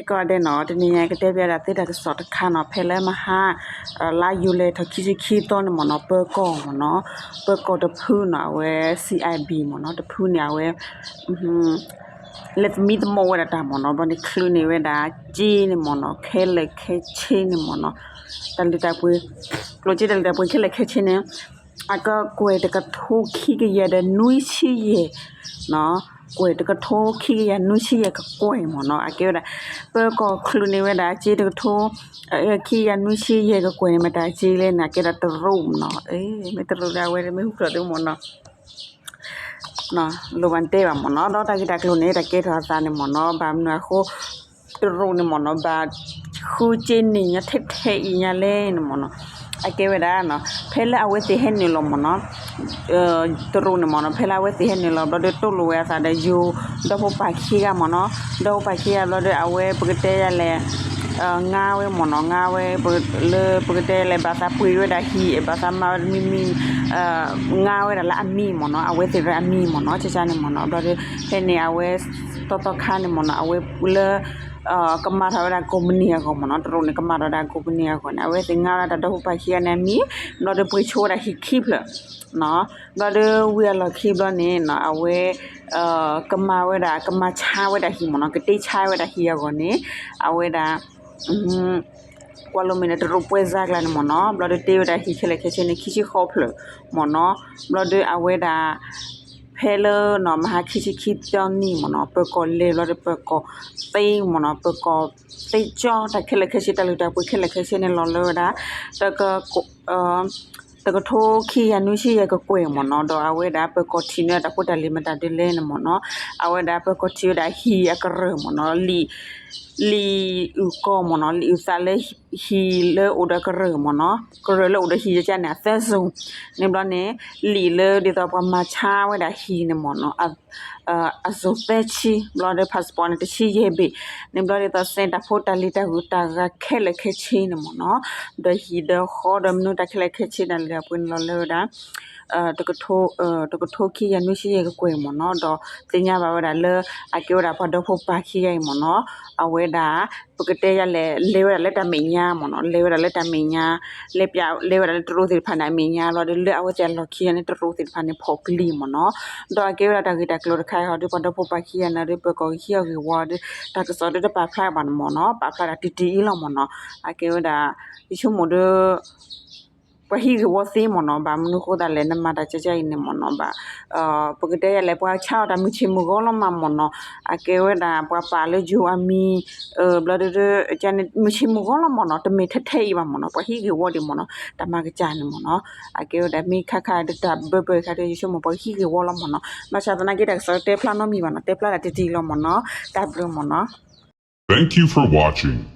ကီးဒဲးနီၤ တနံၤညါကတဲဘၣ်ဒၣ်သုတၢ်ကစီၣ်တခါနီၤ ဖဲလၢမဟါ လါယူၤလံထီၣ်ခံဆံခံသီန့ၣ်မ့ၢ်နီၤ ပၢၤကီၢ်မ့ၢ်နီၤ ပၢၤကီၢ်တဖုနီၤ အဝဲ C I B မ့ၢ်နီၤ တဖုန့ၣ် အဝဲ လဲၤသမံသမိးဝဲဒၣ်တၢ်မ့ၢ်နီၤ ဘျီန့ၣ်ချုးန့ၢ်ဝဲဒၣ် က့န့ၣ်မ့ၢ်နီၤ ခဲလၢာ်ခဲဆ့န့ၣ်မ့ၢ်နီၤ တၢ်လုၢ်တၢ်ပှ့ၤ ကျိၣ်စ့တၢ်လုၢ်တၢ်ပှ့ၤခဲလၢာ်ခဲဆ့န့ၣ် အကကွဲၢ်တကထိခံကယၤဒီးနွံဆံယဲၢ် ကွဲၢ်တကထိခံကယၤနွံဆံယဲၢ်ကကွဲၢ်မ့ၢ်နီၤ အကဲဝဲဒၣ် ပၢၤကီၢ်ချုးန့ၢ်ဝဲဒၣ်က့တကထိ ခံကယၤနွံဆံယဲၢ်ကကွဲၢ်န့ၣ် မ့ၢ်တၢ်က့လဲၣ်န့ၣ် အကဲဒၣ်တရူးမ့ၢ်နီၤ မ့ၢ်တရူးဒၣ်ဝဲမ့ၢ်ဟူထီၣ်ဒ်မ့ၢ်နီၤ လိၣ်ဘၣ်တဲဘၣ်မ့ၢ်နီၤ ဒီးတၢ်ဂ့ၢ်တၢ်ကျိၤန့ၣ် တၢ်ကဲထီၣ်အသးန့ၣ်မ့ၢ်နီၤ ဘၣ်မနုၤအဃိ တရူးန့ၣ်မ့ၢ်နီၤ ဘၣ်ဃုက့န့ၣ်ညါထဲထဲအံၤညါလဲၣ်န့ၣ်မ့ၢ်နီၤ အကဲဝဲဒၣ် ဖဲလၢအဝဲသ့ၣ်ဟဲနုာ်လီၤမ့ၢ်နီၤ တရူးန့ၣ်မ့ၢ်နီၤ ဖဲလၢအဝဲသ့ၣ်ဟဲနုာ်လီၤ ဘျီဒီးတိၢ်လိာ်ဝဲအသးဒီးယိၤ ဒီဖိပၢ်ခံဂၤမ့ၢ်နီၤ ဒီဖိပၢ်ခံဂၤဘျီဒီး အဝဲပကတဲယၤလဲၣ် ငါဝဲမ့ၢ်နီၤ ငါဝဲ လၢပကတဲလဲၣ် ဘၣ်သးပှ့ၤဝဲဒၣ်ဟံၣ် ဘၣ်သးမၤဝဲမံၤမံၤ ငါဝဲဒၣ်လၢအမံၤမ့ၢ်နီၤ အဝဲသ့ၣ်လၢအမံၤမ့ၢ်နီၤ ကကန့ၣ်မ့ၢ်နီၤ ဘျီဒီး ဖဲန့ၣ်အဝဲ သီသီခါန့ၣ်မ့ၢ်နီၤ အဝဲလၢ ကမၤထီၣ်ဝဲဒၣ်ကိးပနံၣ်အဂီၢ်မ့ၢ်နီၤ တရူးန့ၣ် ကမၤထီၣ်ဝဲဒၣ်ကိးပနံၣ်အဂီၢ်န့ၣ် အဝဲသ့ၣ်ငါဝဲဒၣ်တၢ်ဒီဖိပၢ်ခံဂၤန့ၣ်အမံၤ ဘျီဒီးပှ့ၤဆိဝဲဒၣ်ဟံၣ်ခံဖျၢၣ် ဘျီဒီးဝံၤအလီၢ်ခံဘျီန့ၣ် အဝဲ ကမၤဝဲဒၣ် ကမၤဆါဝဲဒၣ်ဟံၣ်မ့ၢ်နီၤ ကတ့ဆါဝဲဒၣ်ဟံၣ်အဂီၢ်န့ၣ် အဝဲဒၣ် ကွၢ်လိမ့ၢ်န့ၣ် တရူးပှဲၤစါကျါန့ၣ်မ့ၢ်နီၤ ဘျီဒီးတ့ဝဲဒၣ်ဟံၣ်ခဲလၢာ်ခဲဆ့န့ၣ် ခံဆံဃိးဖျၢၣ်မ့ၢ်နီၤ ဘျီဒီးအဝဲဒၣ် ဖဲလၢနီၤ မဟါခံဆံခံသီနံၤမ့ၢ်နီၤ ပၢၤကီၢ်လဲၤဘျီဒီးပၢၤကီၢ်သ့မ့ၢ်နီၤ ပၢၤကီၢ်သ့ကၠီ တၢ်ခဲလၢာ်ခဲဆ့ တၢ်လုၢ်တၢ်ပှ့ၤခဲလၢာ်ခဲဆ့န့ၣ် လီၤလၢဝဲဒၣ် တက တကထိခံကယၤနွံဆံယဲၢ်ကကွဲၢ်မ့ၢ်နီၤ ဒီးအဝဲဒၣ်ပၢၤကီၢ်ထံၣ်န့ၢ်တၢ်ဖိတၢ်လံၤမတၤဒ်လဲၣ်န့ၣ်မ့ၢ်နီၤ အဝဲဒၣ်ပၢၤကီၢ်ထံၣ်ဝဲဒၣ်ဟံၣ်အကရၢၢ်မ့ၢ်နီၤ လံာ် လံာ်အုၣ်ကီၢ်မ့ၢ်နီၤ လံာ်အုၣ်သးလၢဟံၣ်လၢအိၣ်ဒီးကရၢၢ်မ့ၢ်နီၤ ကရၢၢ်လၢအိၣ်ဒီးဟံၣ်ယကန့ၣ် အသၢစိၤ န့ၣ်ဘျီန့ၣ် လံာ်လၢဒ်သိးပှၤမၤဆါဝဲဒၣ်ဟံၣ်န့ၣ်မ့ၢ်နီၤ အစိၤသၢဆံ ဘျီဒီး passport န့ၣ် တဆံယဲၢ်ဘ့ၣ် န့ၣ်ဘျီဒ်သိး စဲးတၢ်ဖိတၢ်လံၤတၢ်ဂုၤတၢ်ဂၤခဲလၢာ်ခဲဆ့န့ၣ်မ့ၢ်နီၤ ဒီးဟံၣ်ဒီးဃီဒီးမနုၤတၢ်ခဲလၢာ်ခဲဆ့န့ၣ် လၢအပှ့ၤန့ၣ်လီၤလၢဝဲဒၣ် တကထိခံကယၤနွံဆံယဲၢ်ကကွဲၢ်မ့ၢ်နီၤ ဒီးသ့ၣ်ညါဘၣ်ဝဲဒၣ်လၢ အကဲဝဲဒၣ်ပှၤဒီဖိပၢ်ခံဂၤအံၤမ့ၢ်နီၤ အဝဲဒၣ် ပကတဲယၤလဲၣ် လဲၤဝဲဒၣ်လၢတၢ်မဲာ်ညါမ့ၢ်နီၤ လဲၤဝဲဒၣ်လၢတၢ်မဲာ်ညါ လဲၤပျးလဲၤဝဲဒၣ်လၢတရူးသ့ၣ်တဖၣ်န့ၣ် အမဲာ်ညါလီၤဒီး လၢအဝဲသ့ၣ်အလီၢ်ခံဂၤန့ၣ် တရူးသ့ၣ်တဖၣ်န့ၣ် ဖီၣ်ပျံၤမ့ၢ်နီၤ ဒီးအကဲဝဲဒၣ်တၢ်ဂ့ၢ်တၢ်ကျိၤတခါအံၤဟီဒီး ပှၤဒီဖိပၢ်ခံဂၤန့ၣ်ဒီး ပၢၤကီၢ်ဟံးအီၤဂ့ၢ်ဝီဒီး တၢ်ကစီၣ်ဒီးတပာ်ဖျါဘၣ်န့ၣ်မ့ၢ်နီၤ ပာ်ဖျါဒၣ်တံၢ်တံၢ်အံၤလီၤမ့ၢ်နီၤ အကဲဝဲဒၣ် ယဆိကမိၣ်ဒီး ပှၤဟံးဂ့ၢ်ဝီသ့မ့ၢ်နီၤ ဘၣ်မနုၤဃိသတးလဲၣ် နမၤတၢ်ကဲကဲအံၤန့ၣ်မ့ၢ်နီၤ ဘၣ် ပကတဲယၤလဲၣ် ပှၤဆါအီၣ်တၢ်မုၢ်ဆ့ၣ်မုၢ်ဂီၤလီၤမးမ့ၢ်နီၤ အကဲဝဲဒၣ် ပှၤပာ်လၢယိၤအမံၤ ဘျီဒီး မုၢ်ဆ့ၣ်မုၢ်ဂီၤလီၤမ့ၢ်နီၤ တမ့ၢ်ထဲထဲအံၤဘၣ်မ့ၢ်နီၤ ပှၤဟံးဂ့ၢ်ဝီဒံးမ့ၢ်နီၤ တၢ်မၤကစၢ်န့ၣ်မ့ၢ်နီၤ အကဲဝဲဒၣ် မ့ၢ်ခါခါဒီးတၢ်ဘၢဘၢခါဒီး ယဆိကမိၣ်ပှၤဟံးဂ့ၢ်ဝီလီၤမ့ၢ်နီၤ ဘၣ်ဆၣ်သနာ်က့ တၢ်ကစီၣ်တဲဖျါနီတမံၤဘၣ်နီၤ တဲဖျါဒၣ်တံၢ်တံၢ်လီၤမ့ၢ်နီၤ တၢ်ဘျုးမ့ၢ်နီၤ Thank you for watching.